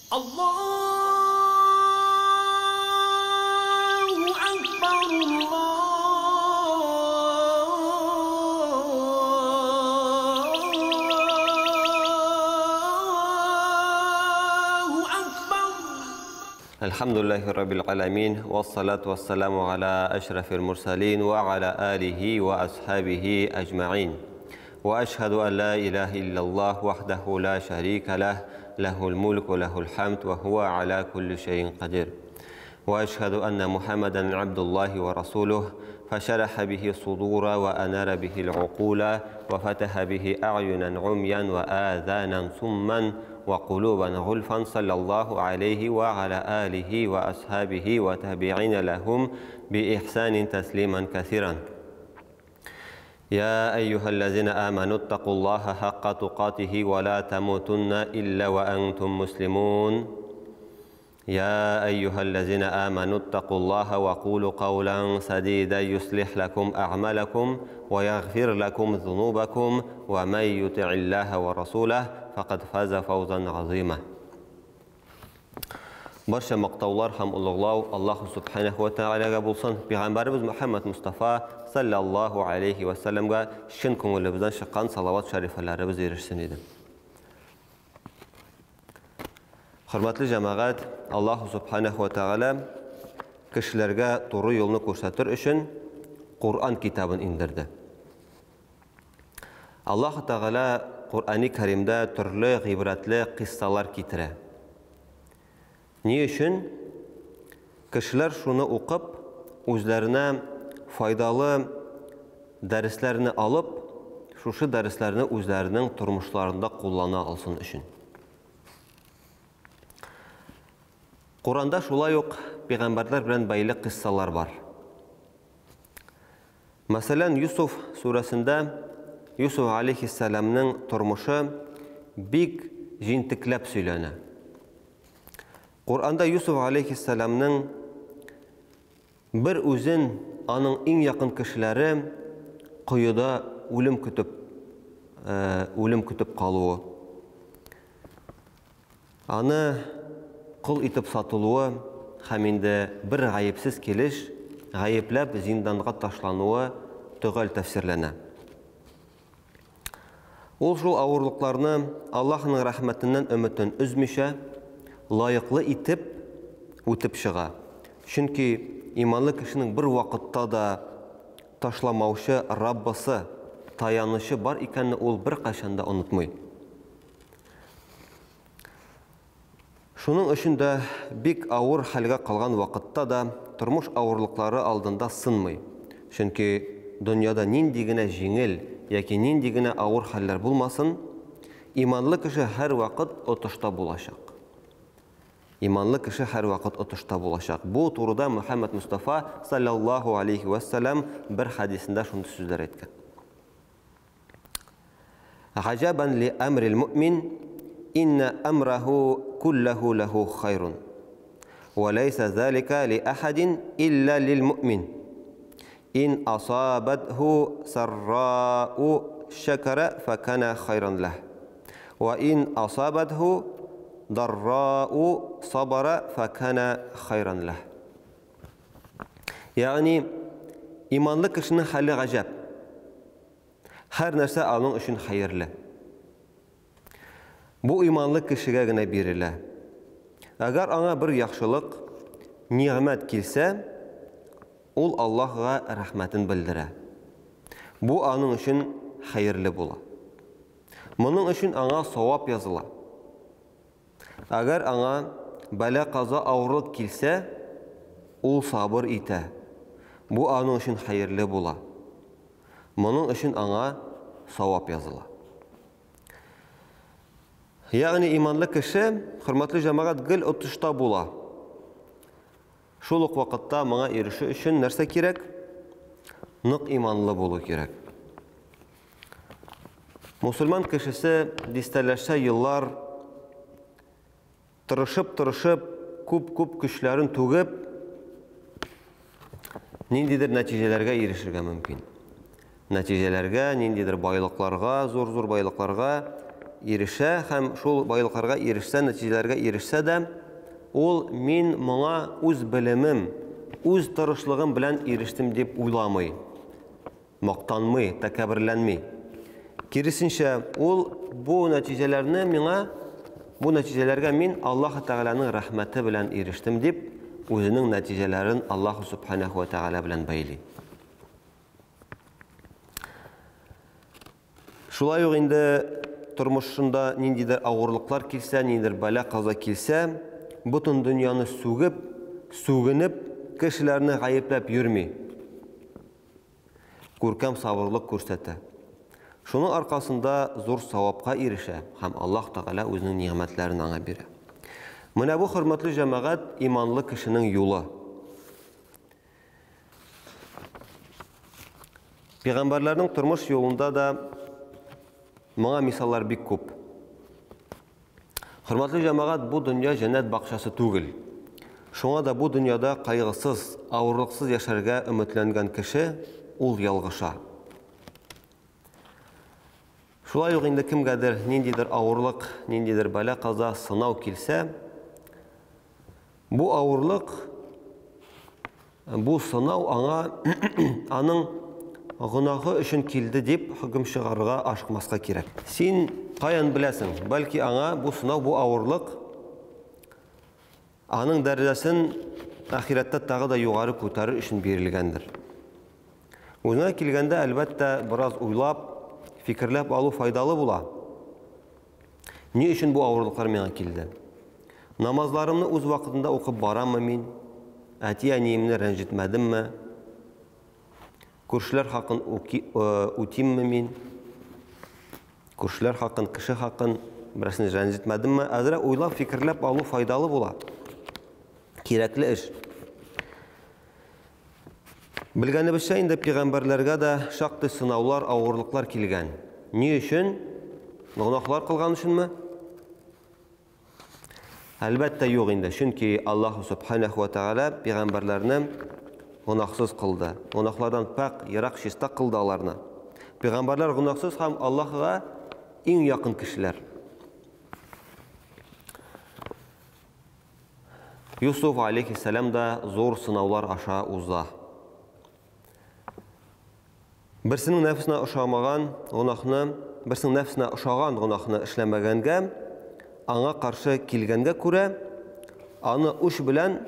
Allahu Akbar, Allahu Akbar. Alhamdulillahi Rabbil Alamin, wassalatu wassalamu ala ashrafil mursalin wa ala alihi wa ashabihi ajma'in. Wa ashhadu an la ilaha illallah wahdahu la sharika lah, lahul mulk wa lahul hamd wa huwa ala kulli shay'in qadir. Wa ashhadu anna Muhammadan abdullahi wa rasuluh, fasharaha bihi sudura wa anara bihi al-uqula wa fataha bihi a'yunan umyan wa adhanan summan wa quluban ghulfan, sallallahu alayhi wa ala alihi wa ashabihi wa tabi'ina lahum bi ihsanin tasliman kathiran. Ya ayyuhallazina amanu taqullaha haqqa tuqatihi wa la tamutunna illa wa antum muslimun. Ya ayyuhallazina amanu taqullaha wa qulu qawlan sadida yuslih lakum a'malakum wa yaghfir lakum dhunubakum wa may yuti'illaha wa rasulahu faqad faza fawzan 'azima. Барча мактаулар һәм олуглау Аллаһу субханаһу ва таалагә булсын. Пәйгамбәребез Мухаммад Мустафа саллаллаһу алейхи ва салламга чын күңелебездән чыккан салават шәрифәләребез ирешсен иде. Хөрмәтле җәмәгать, Аллаһу субханаһу ва таала кешеләргә туры юлны күрсәтер өчен Куръан китабын индерде. Аллаһу Таала Куръани Кәримдә төрле гыйбрәтле кыйссалар китерә. Ни өчен? Кешеләр шуны укып, үзләренә файдалы дәресләрне алып, шушы дәресләрне үзләренең тормышларында куллана алсын өчен. Куръанда шулай ук пәйгамбәрләр белән бәйле кыйссалар бар. Мәсәлән, Юсуф сүрәсендә Юсуф алейхиссәламның тормышы бик җентекләп сөйләнә. Куръанда Юсуф алейхиссәламның бер үзен аның иң якын кешеләре коеда үлем көтеп калуы, аны кол итеп сатылуы һәм инде бер гаепсез килеш гаепләп зинданга ташлануы төгәл тәфсирләнә. Ул шул авырлыкларны Аллаһның рәхмәтеннән өметен өзмичә, лаеклы итеп үтеп чыга. Чөнки иманлы кешенең бер вакытта да ташламаучы Раббысы, таянычы бар икәнне ул бер кайчан да онытмый. Шуның өчен дә бик авыр хәлгә калган вакытта да тормыш авырлыклары алдында сынмый. Чөнки дөньяда нинди генә җиңел яки нинди генә авыр хәлләр булмасын, иманлы кеше һәр вакыт отышта булачак. Иманлы кеше һәр вакыт отышта булачак. Бу турыда Мухаммад Мустафа саллаллаһу алейхи ва саллям бер хадисендә шундый сүзләр әйткән. Гаҗабан ли амрил муъмин инна амраху куллаху лаху хайрун ва лайса залика ли ахадин илля лил муъмин. Ин асабатху саррау шакара факана хайран лах ва ин асабатху даррау сабара факана хайран лах. Ягъни иманлы кешенең хәле гаҗәп. Һәр нәрсә аның өчен хәерле. Бу иманлы кешегә генә бирелә. Әгәр аңа бер яхшылык, нигъмәт килсә, ул Аллаһга рәхмәтен белдерә. Бу аның өчен хәерле була. Моның өчен аңа савап языла. Әгәр аңа бәла-каза, авырлык килсә, ул сабыр итә. Бу аның өчен хәерле була. Моның өчен аңа савап языла. Ягъни иманлы кеше, хөрмәтле җәмәгать, гел отышта була. Шул ук вакытта моңа ирешү өчен нәрсә кирәк? Нык иманлы булу кирәк. Мусульман кешесе дистәләрчә еллар тырышып-тырышып, күп-күп көчләрен түгеп, ниндидер нәтиҗәләргә ирешергә мөмкин. Нәтиҗәләргә, ниндидер байлыкларга, зур-зур байлыкларга ирешә һәм шул байлыкларга ирешсә, нәтиҗәләргә ирешсә дә, ул мин моңа үз белемем, үз тырышлыгым белән ирештем дип уйламый. Мактанмый, тәкәбберләнми. Киресенчә, ул бу нәтиҗәләрне миңа, бу нәтиҗәләргә мин Аллаһ Тәгаләнең рәхмәте белән ирештем дип, үзенең нәтиҗәләрен Аллаһ Субханәһу ва Тәгалә белән бәйли. Шулай ук инде тормышында ниндидер авырлыклар килсә, ниндидер бәла-каза килсә, бөтен дөньяны сүгеп, сүгенеп, кешеләрне гаепләп йөрми. Күркәм сабырлык күрсәтә. Шуның аркасында зур савапка ирешә һәм Аллаһ Тәгалә үзенең нигъмәтләрен аңа бирә. Менә бу, хөрмәтле җәмәгать, иманлы кешенең юлы. Пәйгамбәрләрнең тормыш юлында да моңа мисаллар бик күп. Хөрмәтле җәмәгать, бу дөнья җәннәт бакчасы түгел. Шуңа да бу дөньяда кайгысыз, авырлыксыз яшәргә өметләнгән кеше ул ялгыша. Шулай ук инде кемгәдер ниндидер авырлык, ниндидер бәла-каза, сынау килсә, бу авырлык Бу сынау аңа аның гөнаһы өчен килде дип хөкем чыгарырга ашыкмаска кирәк. Син каян беләсең, бәлки аңа бу сынау, бу авырлык аның дәрәҗәсен ахирәттә тагы да югары күтәрер өчен бирелгәндер. Үзеңә килгәндә, әлбәттә, бераз уйлап, фикерләп алу файдалы була. Ни өчен бу авырлыклар миңа килде? Намазларымны үз вакытында укып бараммы мин? Әти-әниемне рәнҗетмәдемме? Күршеләр хакын үтимме мин? Күршеләр хакын, кеше хакын берәрсен рәнҗетмәдемме? Әзрәк уйлап, фикерләп алу файдалы була. Кирәкле эш. Белгәнебезчә, инде пигамбәрләргә дә шактый сынаулар, авырлыклар килгән. Ни өчен? Гөнаһлар кылган өченме? Әлбәттә, юк инде. Чөнки Аллаһу субханаху ва тааля пигамбәрләрне гөнаһсыз кылды. Гөнаһлардан пакь, ерак, чиста кылды аларны. Пигамбәрләр гөнаһсыз һәм Аллаһыга иң якын кешеләр. Юсуф алейхиссәлам да зур сынаулар аша уза. Берсенең нәфесенә ошамаган гөнаһны, берсенең нәфесенә ошаган гөнаһны эшләмәгәнгә, аңа каршы килгәнгә күрә, аны уч белән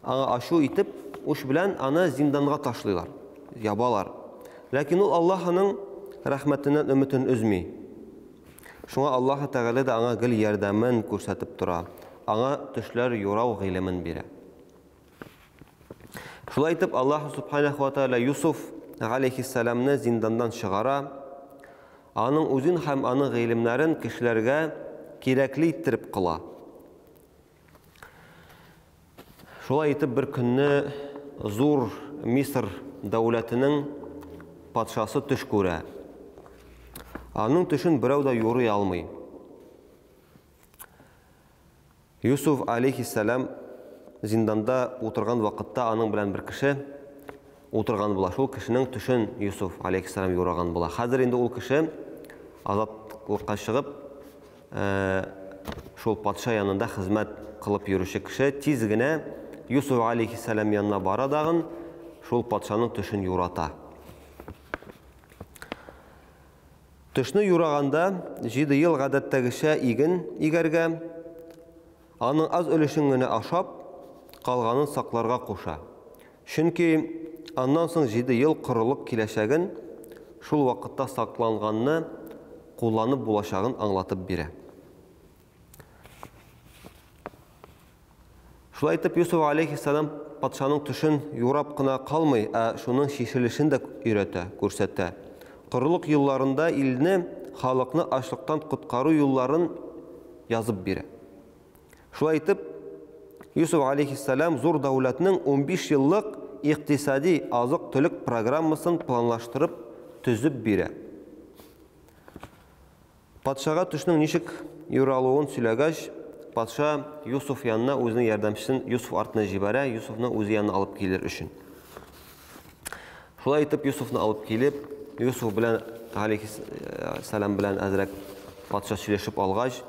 аңа ачу итеп, уч белән аны зинданга ташлыйлар, ябалар. Ләкин ул Аллаһының рәхмәтеннән өметен өзми. Шуңа Аллаһы Тәгалә дә аңа гел ярдәмен күрсәтеп тора, аңа төшләр юрау гыйлемен бирә. Шулай итеп, Аллаһ Субханәһу ва Тәгалә Юсуф галәйһиссәламны зинданнан чыгара, аның үзен һәм аның гыйлемнәрен кешеләргә кирәкле иттереп кыла. Шулай итеп, бер көнне зур Мисыр дәүләтенең патшасы төш күрә. Аның төшен берәү дә юрый алмый. Юсуф алейхиссәлам зинданда утырган вакытта аның белән бер кеше утырган була. Шул кешенең төшен Юсуф алейхиссәлам юраган була. Хәзер инде ул кеше азатлыкка чыгып, шул патша янында хезмәт кылып йөрүче кеше тиз генә Юсуф алейхиссәлам янына бара дагын, шул патшаның төшен юрата. Төшне юраганда 7 ел гадәттәгечә иген игәргә, аның аз өлешен генә ашап, калганын сакларга куша. Чөнки аннан соң 7 ел корылык киләчәген, шул вакытта сакланганны кулланып булачагын аңлатып бирә. Шулай итеп, Юсуф алейхиссалам патшаның төшен юрап кына калмый, ә шуның чишелешен дә өйрәтә, күрсәтә. Корылык елларында илне, халыкны ачлыктан коткару юлларын язып бирә. Шулай итеп, Юсуф алейхиссалам зур дәүләтнең 15 еллык икътисади азык-төлек программасын планлаштырып, төзеп бирә. Патшага төшнең ничек юралуын сөйләгәч, патша Юсуф янына үзенең ярдәмчесен Юсуф артына җибәрә, Юсуфны үзе янына алып килер өчен. Шулай итеп Юсуфны алып килеп, Юсуф белән алейхиссалам белән әзрәк патша сөйләшеп алгач,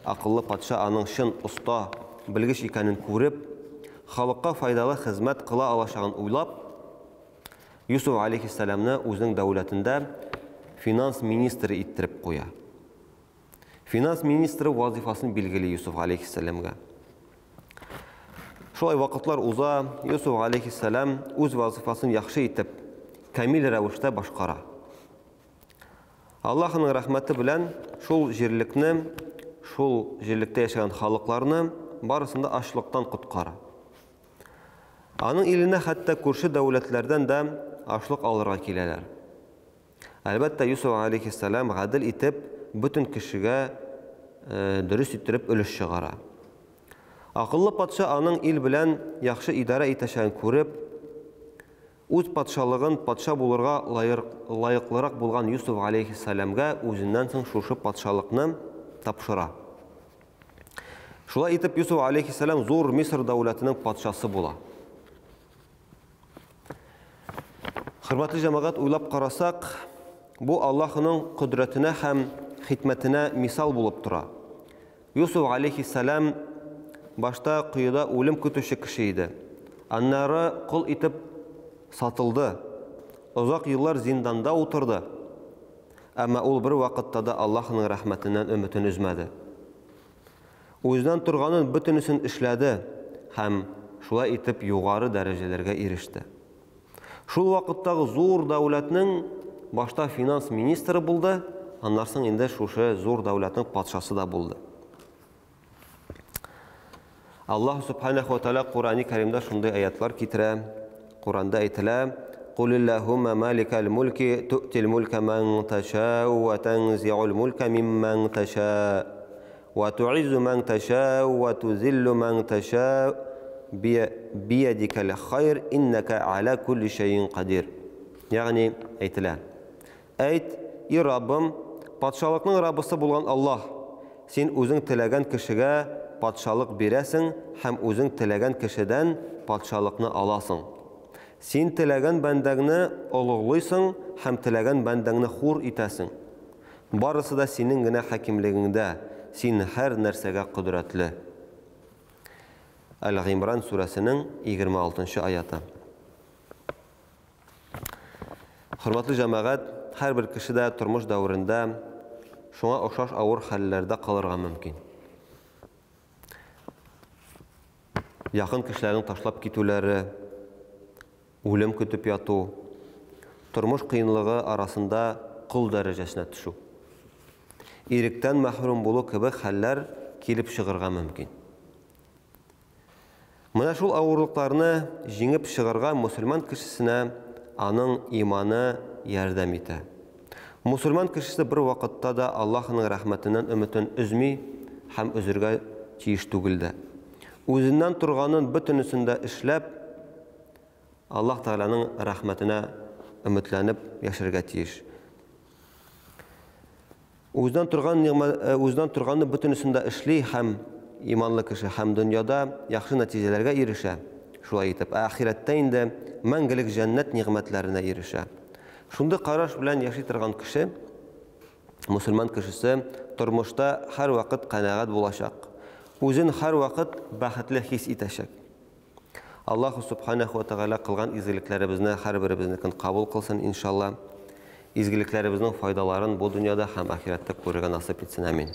акыллы патша аның чын оста, белгеч икәнен күреп, халыкка файдалы хезмәт кыла алачагын уйлап, Юсуф алейхиссәламны үзенең дәүләтендә финанс министры иттереп куя. Финанс министры вазифасын билгели Юсуф алейхиссәламгә. Шулай вакытлар уза, Юсуф алейхиссәлам үз вазифасын яхшы итеп, камил рәвештә башкара. Аллаһының рәхмәте белән шул җирлекне, шул җирлектә яшәгән халыкларны барысын да ачлыктан коткара. Аның иленә хәтта күрше дәүләтләрдән дә ашлык алырга киләләр. Әлбәттә, Юсуф алейхиссәлам гадел итеп, бөтен кешегә дөрес иттереп өлеш чыгара. Акыллы патша аның ил белән яхшы идарә итәчәген күреп, үз патшалыгын патша булырга лаеклырак булган Юсуф алейхиссәламгә үзеннән соң шушы патшалыкны тапшыра. Шулай итеп Юсуф алейхиссәлам зур Мисыр дәүләтенең патшасы була. Хөрмәтле җәмәгать, уйлап карасак, бу Аллаһының кодрәтенә һәм хикмәтенә мисал булып тора. Юсуф алейхиссәлам башта коеда үлем көтүче кеше иде. Аннары кол итеп сатылды. Озак еллар зинданда утырды. Әмма ул бер вакытта да Аллаһының рәхмәтеннән өметен өзмәде. Үзеннән торганын бөтенесен эшләде һәм шулай итеп югары дәрәҗәләргә иреште. Шул вакыттагы зур дәүләтнең башта финанс министры булды, аннан соң инде шушы зур дәүләтнең патшасы да булды. Аллаһ субханаху ва тааля Курани Кәримдә шундый аятлар китерә. Куранда әйтелә: Кулиллахумма маликал мульки ту'тил мулька ман ташау ва танзи'ул мулька мимман таша ва ту'иззу ман ташау ва тузиллу ман таша биядикал хайр иннака аля кулли шәйин кадир. Ягъни әйтелә: Әйт, и Раббым, патшалыкның Раббысы булган Аллаһ, син үзең теләгән кешегә патшалык бирәсең һәм үзең теләгән кешедән патшалыкны аласың. Син теләгән бәндәңне олуглыйсың һәм теләгән бәндәңне хур итәсең. Барысы да синең генә хакимлегеңдә, син һәр нәрсәгә кодрәтле. Әл-Гыймран сүрәсенең 26 аяты. Хөрмәтле җәмәгать, һәрбер кеше дә тормыш дәверендә шуңа охшаш авыр хәлләрдә калырга мөмкин. Якын кешеләрнең ташлап китүләре, үлем көтеп яту, тормыш кыенлыгы арасында кол дәрәҗәсенә төшү, иректән мәхрүм булу кебек хәлләр килеп чыгырга мөмкин. Менә шул авырлыкларны җиңеп чыгарга мөселман кешесенә аның иманы ярдәм итә. Мөселман кешесе бер вакытта да Аллаһының рәхмәтеннән өметен өзми һәм өзергә тиеш түгел дә. Үзеннән торганын бөтенесен дә эшләп, Аллаһ Тәгаләнең рәхмәтенә өметләнеп яшәргә тиеш. Үзеннән торган үзеннән торганны бөтенесен дә эшли һәм иманлы кеше һәм дөньяда яхшы нәтиҗәләргә ирешә. Шулай итеп, ә ахирәттә инде мәңгелек җәннәт нигъмәтләренә ирешә. Шундый караш белән яши торган кеше, мөселман кешесе тормышта һәрвакыт канәгать булачак. Үзен һәрвакыт бәхетле хис итәчәк. Аллаһу субханаху ва тәгалә кылган изгелекләребезне һәрберебезнекен кабул кылсын, иншалла. Изгелекләребезнең файдаларын бу дөньяда һәм ахирәттә күрергә насыйп итсен. Амин.